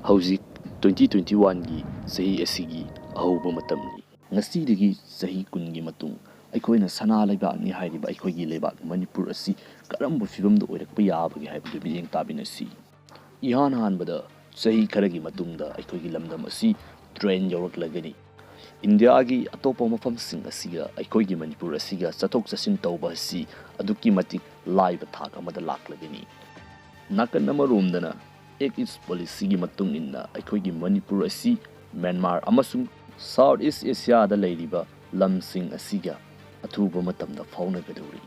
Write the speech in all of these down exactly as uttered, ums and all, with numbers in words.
ꯍꯧꯖꯤꯛ twenty twenty-oneꯒꯤ ꯆꯍꯤ ꯑꯁꯤꯒꯤ ꯑꯍꯧꯕ ꯃꯇꯝꯅꯤ꯫ ꯉꯁꯤꯗꯒꯤ ꯆꯍꯤ ꯀꯨꯟꯒꯤ ꯃꯇꯨꯡ ꯑꯩꯈꯣꯏꯅ ꯁꯅꯥ ꯂꯩꯕꯥꯛꯅꯤ ꯍꯥꯏꯔꯤꯕ ꯑꯩꯈꯣꯏꯒꯤ ꯂꯩꯕꯥꯛ ꯃꯅꯤꯄꯨꯔ ꯑꯁꯤ ꯀꯔꯝꯕ ꯐꯤꯕꯝꯗ ꯑꯣꯏꯔꯛꯄ ꯌꯥꯕꯒꯦ ꯍꯥꯏꯕꯗꯨ ꯃꯤꯠꯌꯦꯡ ꯇꯥꯃꯤꯟꯅꯁꯤ꯫ ꯏꯍꯥꯟ ꯍꯥꯟꯕꯗ ꯆꯍꯤ ꯈꯔꯒꯤ ꯃꯇꯨꯡꯗ ꯑꯩꯈꯣꯏꯒꯤ ꯂꯝꯗꯝ ꯑꯁꯤ train ꯌꯧꯔꯛꯂꯒꯅꯤ꯫ ꯏꯟꯗꯤꯌꯥꯒꯤ ꯑꯇꯣꯞꯄ ꯃꯐꯝꯁꯤꯡ ꯑꯁꯤꯒ ꯑꯩꯈꯣꯏꯒꯤ ꯃꯅꯤꯄꯨꯔ ꯑꯁꯤꯒ ꯆꯠꯊꯣꯛ ꯆꯠꯁꯤꯟ ꯇꯧꯕ ꯑꯁꯤ ꯑꯗꯨꯛꯀꯤ ꯃꯇꯤꯛ ꯂꯥꯏꯕ ꯊꯥꯛ ꯑꯃꯗ ꯂꯥꯛꯂꯒꯅꯤ꯫ ꯅꯥꯀꯟ ꯑꯃꯔꯣꯝꯗꯅ Act East Policyꯒꯤ ꯃꯇꯨꯡ ꯏꯟꯅ ꯑꯩꯈꯣꯏꯒꯤ ꯃꯅꯤꯄꯨꯔ ꯑꯁꯤ ꯃ꯭ꯌꯥꯟꯃꯥꯔ ꯑꯃꯁꯨꯡ South East Asiaꯗ ꯂꯩꯔꯤꯕ ꯂꯝꯁꯤꯡ ꯑꯁꯤꯒ ꯑꯊꯨꯕ ꯃꯇꯝꯗ ꯐꯥꯎꯅꯒꯗꯧꯔꯤ꯫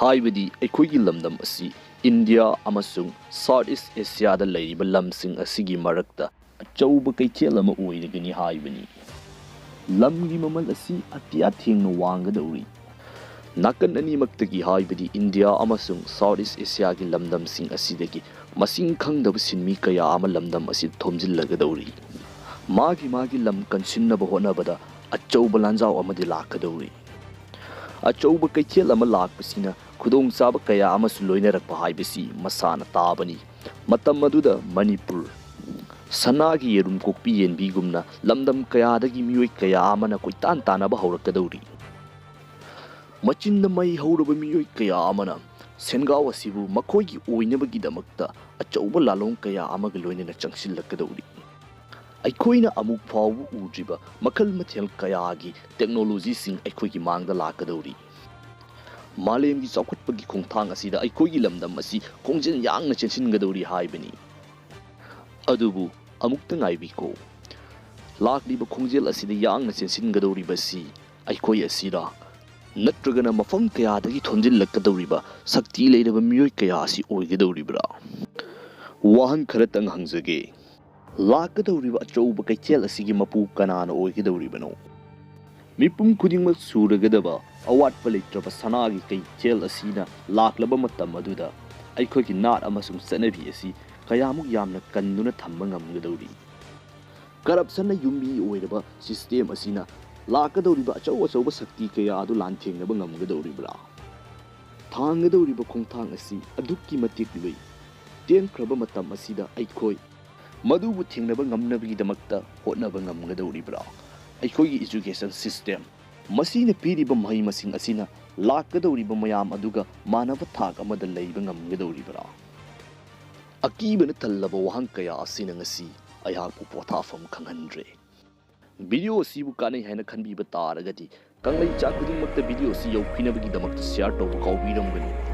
ꯍꯥꯏꯕꯗꯤ ꯑꯩꯈꯣꯏꯒꯤ ꯂꯝꯗꯝ ꯑꯁꯤ ꯏꯟꯗꯤꯌꯥ ꯑꯃꯁꯨꯡ South East Asiaꯗ ꯂꯩꯔꯤꯕ ꯂꯝꯁꯤꯡ ꯑꯁꯤꯒꯤ ꯃꯔꯛꯇ ꯑꯆꯧꯕ ꯀꯩꯊꯦꯜ ꯑꯃ ꯑꯣꯏꯔꯒꯅꯤ ꯍꯥꯏꯕꯅꯤ꯫ ꯂꯝꯒꯤ ꯃꯃꯜ ꯑꯁꯤ ꯑꯇꯤꯌꯥ ꯊꯦꯡꯅ ꯋꯥꯡꯒꯗꯧꯔꯤ꯫ ꯅꯥꯀꯟ ꯑꯅꯤꯃꯛꯇꯒꯤ, ꯍꯥꯏꯕꯗꯤ ꯏꯟꯗꯤꯌꯥ ꯑꯃꯁꯨꯡ South East Asiaꯒꯤ ꯂꯝꯗꯝꯁꯤꯡ ꯑꯁꯤꯗꯒꯤ ꯃꯁꯤꯡ ꯈꯪꯗꯕ ꯁꯤꯟꯃꯤ ꯀꯌꯥ ꯑꯃ ꯂꯝꯗꯝ ꯑꯁꯤꯗ ꯊꯣꯝꯖꯤꯜꯂꯒꯗꯧꯔꯤ꯫ ꯃꯥꯒꯤ ꯃꯥꯒꯤ ꯂꯝ ꯀꯟꯁꯤꯟꯅꯕ ꯍꯣꯠꯅꯕꯗ ꯑꯆꯧꯕ ꯂꯥꯟꯖꯥꯎ ꯑꯃꯗꯤ ꯂꯥꯛꯀꯗꯧꯔꯤ꯫ ꯑꯆꯧꯕ ꯀꯩꯊꯦꯜ ꯑꯃ ꯂꯥꯛꯄꯁꯤꯅ ꯈꯨꯗꯣꯡꯆꯥꯕ ꯀꯌꯥ ꯑꯃꯁꯨ ꯂꯣꯏꯅꯔꯛꯄ ꯍꯥꯏꯕꯁꯤ ꯃꯁꯥꯅ ꯇꯥꯕꯅꯤ꯫ ꯃꯇꯝ ꯑꯗꯨꯗ ꯃꯅꯤꯄꯨꯔ ꯁꯅꯥꯒꯤ ꯌꯦꯔꯨꯝ ꯀꯣꯛꯄꯤ ꯌꯦꯟꯕꯤꯒꯨꯝꯅ ꯂꯝꯗꯝ ꯀꯌꯥꯗꯒꯤ ꯃꯤꯑꯣꯏ ꯀꯌꯥ ꯑꯃꯅ ꯀꯣꯏꯇꯥꯟ ꯇꯥꯟꯅꯕ ꯍꯧꯔꯛꯀꯗꯧꯔꯤ꯫ ꯃꯆꯤꯟꯗ ꯃꯩ ꯍꯧꯔꯕ ꯃꯤꯑꯣꯏ ꯀꯌꯥ ꯑꯃꯅ ꯁꯦꯟꯒꯥꯎ ꯑꯁꯤꯕꯨ ꯃꯈꯣꯏꯒꯤ ꯑꯣꯏꯅꯕꯒꯤꯗꯃꯛꯇ ꯑꯆꯧꯕ ꯂꯥꯂꯣꯡ ꯀꯌꯥ ꯑꯃꯒ ꯂꯣꯏꯅꯅ ꯆꯪꯁꯤꯜꯂꯛꯀꯗꯧꯔꯤ꯫ ꯑꯩꯈꯣꯏꯅ ꯑꯃꯨꯛ ꯐꯥꯎꯕ ꯎꯗ꯭ꯔꯤꯕ ꯃꯈꯜ ꯃꯊꯦꯜ ꯀꯌꯥꯒꯤ technologyꯁꯤꯡ ꯑꯩꯈꯣꯏꯒꯤ ꯃꯥꯡꯗ ꯂꯥꯛꯀꯗꯧꯔꯤ꯫ ꯃꯥꯂꯦꯝꯒꯤ ꯆꯥꯎꯈꯠꯄꯒꯤ ꯈꯣꯡꯊꯥꯡ ꯑꯁꯤꯗ ꯑꯩꯈꯣꯏꯒꯤ ꯂꯝꯗꯝ ꯑꯁꯤ ꯈꯣꯡꯖꯦꯜ ꯌꯥꯡꯅ ꯆꯦꯟꯁꯤꯟꯒꯗꯧꯔꯤ ꯍꯥꯏꯕꯅꯤ꯫ ꯑꯗꯨꯕꯨ ꯑꯃꯨꯛꯇ ꯉꯥꯏꯕꯤꯈꯣ, ꯂꯥꯛꯂꯤꯕ ꯈꯣꯡꯖꯦꯜ ꯑꯁꯤꯗ ꯌꯥꯡꯅ ꯆꯦꯟꯁꯤꯟꯒꯗꯧꯔꯤꯕꯁꯤ ꯑꯩꯈꯣꯏ ꯑꯁꯤꯔꯥ? ꯅꯠꯇ꯭ꯔꯒꯅ ꯃꯐꯝ ꯀꯌꯥꯗꯒꯤ ꯊꯣꯝꯖꯤꯜꯂꯛꯀꯗꯧꯔꯤꯕ ꯁꯛꯇꯤ ꯂꯩꯔꯕ ꯃꯤꯑꯣꯏ ꯀꯌꯥ ꯑꯁꯤ ꯑꯣꯏꯒꯗꯧꯔꯤꯕ꯭ꯔꯥ? ꯋꯥꯍꯪ ꯈꯔꯇꯪ ꯍꯪꯖꯒꯦ꯫ ꯂꯥꯛꯀꯗꯧꯔꯤꯕ ꯑꯆꯧꯕ ꯀꯩꯊꯦꯜ ꯑꯁꯤꯒꯤ ꯃꯄꯨ ꯀꯅꯥꯅ ꯑꯣꯏꯒꯗꯧꯔꯤꯕꯅꯣ? ꯃꯤꯄꯨꯝ ꯈꯨꯗꯤꯡꯃꯛ ꯁꯨꯔꯒꯗꯕ ꯑꯋꯥꯠꯄ ꯂꯩꯇ꯭ꯔꯕ ꯁꯅꯥꯒꯤ ꯀꯩꯊꯦꯜ ꯑꯁꯤꯅ ꯂꯥꯛꯂꯕ ꯃꯇꯝ ꯑꯗꯨꯗ ꯑꯩꯈꯣꯏꯒꯤ ꯅꯥꯠ ꯑꯃꯁꯨꯡ ꯆꯠꯅꯕꯤ ꯑꯁꯤ ꯀꯌꯥꯃꯨꯛ ꯌꯥꯝꯅ ꯀꯟꯗꯨꯅ ꯊꯝꯕ ꯉꯝꯒꯗꯧꯔꯤ? Corruptionꯅ ꯌꯨꯝꯕꯤ ꯑꯣꯏꯔꯕ system ꯑꯁꯤꯅ ꯂꯥꯛꯀꯗꯧꯔꯤꯕ ꯑꯆꯧ ꯑꯆꯧꯕ ꯁꯛꯇꯤ ꯀꯌꯥ ꯑꯗꯨ ꯂꯥꯟꯊꯦꯡꯅꯕ ꯉꯝꯒꯗꯧꯔꯤꯕ꯭ꯔꯥ? ꯊꯥꯡꯒꯗꯧꯔꯤꯕ ꯈꯣꯡꯊꯥꯡ ꯑꯁꯤ ꯑꯗꯨꯛꯀꯤ ꯃꯇꯤꯛ ꯂꯨꯏ꯫ ꯇꯦꯟꯈ꯭ꯔꯕ ꯃꯇꯝ ꯑꯁꯤꯗ ꯑꯩꯈꯣꯏ ꯃꯗꯨꯕꯨ ꯊꯦꯡꯅꯕ ꯉꯝꯅꯕꯒꯤꯗꯃꯛꯇ ꯍꯣꯠꯅꯕ ꯉꯝꯒꯗꯧꯔꯤꯕ꯭ꯔꯥ? ꯑꯩꯈꯣꯏꯒꯤ education system, ꯃꯁꯤꯅ ꯄꯤꯔꯤꯕ ꯃꯍꯩ ꯃꯁꯤꯡ ꯑꯁꯤꯅ ꯂꯥꯛꯀꯗꯧꯔꯤꯕ ꯃꯌꯥꯝ ꯑꯗꯨꯒ ꯃꯥꯟꯅꯕ ꯊꯥꯛ ꯑꯃꯗ ꯂꯩꯕ ꯉꯝꯒꯗꯧꯔꯤꯕ꯭ꯔꯥ? ꯑꯀꯤꯕꯅ ꯊꯜꯂꯕ ꯋꯥꯍꯪ ꯀꯌꯥ ꯑꯁꯤꯅ ꯉꯁꯤ ꯑꯩꯍꯥꯛꯄꯨ ꯄꯣꯊꯥꯐꯝ ꯈꯪꯍꯟꯗ꯭ꯔꯦ꯫ ꯚꯤꯗꯤꯑꯣ ꯑꯁꯤꯕꯨ ꯀꯥꯟꯅꯩ ꯍꯥꯏꯅ ꯈꯟꯕꯤꯕ ꯇꯥꯔꯒꯗꯤ, ꯀꯪꯂꯩꯆꯥ ꯈꯨꯗꯤꯡꯃꯛꯇ ꯚꯤꯗꯤꯑꯣ ꯑꯁꯤ ꯌꯧꯕꯤꯅꯕꯒꯤꯗꯃꯛꯇ share ꯇꯧꯕ ꯀꯥꯎꯕꯤꯔꯝꯒꯅꯨ꯫